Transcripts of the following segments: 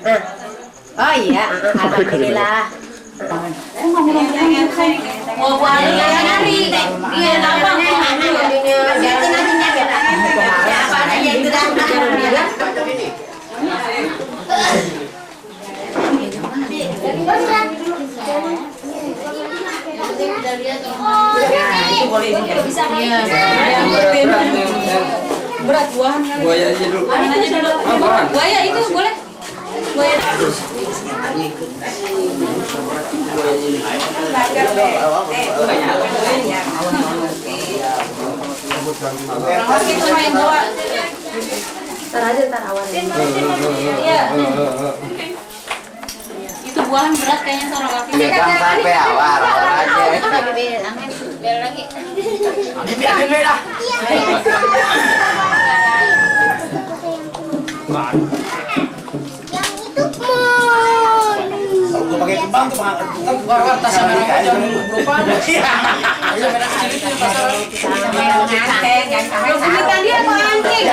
Oh iya, alhamdulillah. Mau buat nyari, iya gampang. Itu nantinya ya apa aja itu dah. Berat buahan kali. Buaya aja dulu. Buaya itu boleh. Buaya. Itu main bawa. Ntar aja ntar awal. Iya. Itu buahan berat kayaknya seorang laki. Megang sampai awal aja. Biar lagi. Ambil dah. Aku pakai kembang tuh, tukang tas merah aja lupa. Bukan dia mau anjing.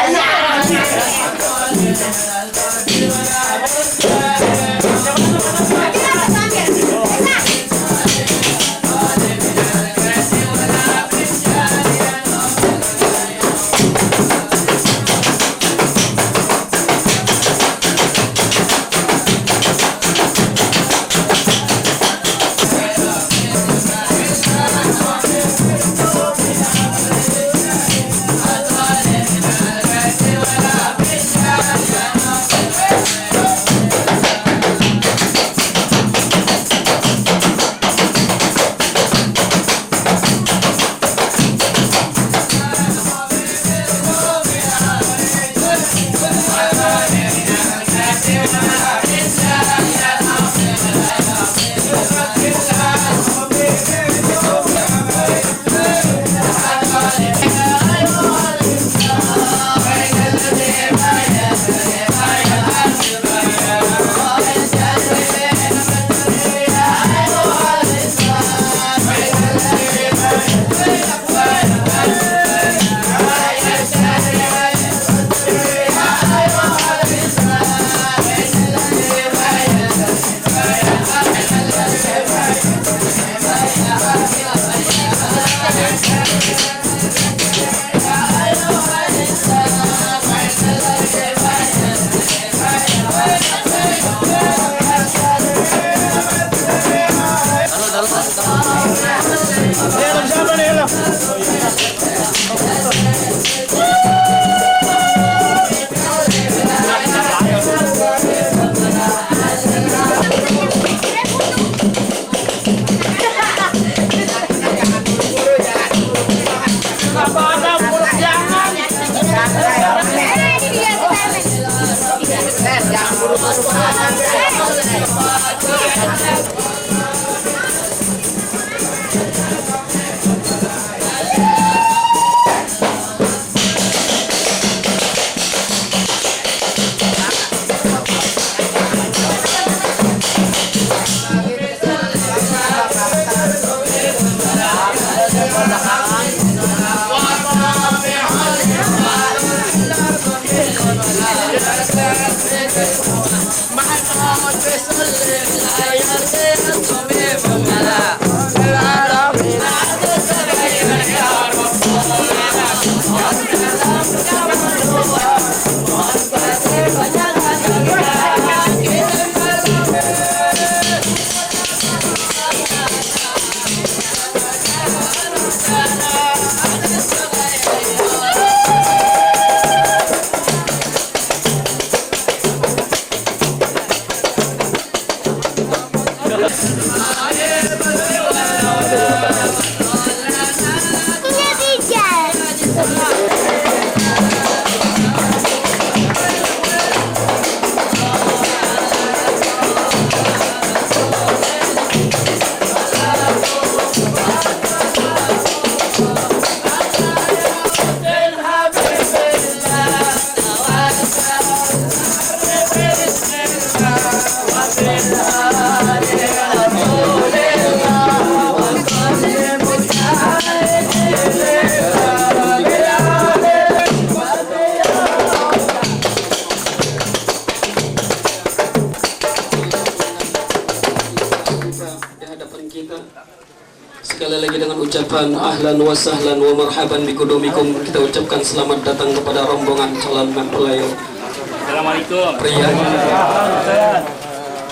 ucapan ahlan wa sahlan wa marhaban bikudumikum. Kita ucapkan selamat datang kepada rombongan calon mempelai. Assalamualaikum. Pria.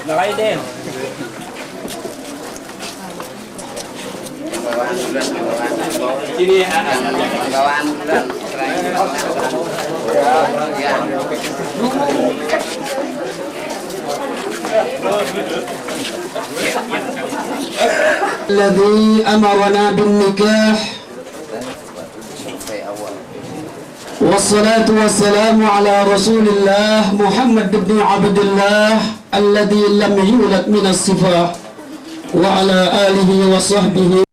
Nakaidin. Sini Bawaan bulan. الذي أمرنا بالنكاح والصلاة والسلام على رسول الله محمد بن عبد الله الذي لم يولد من الصفا وعلى آله وصحبه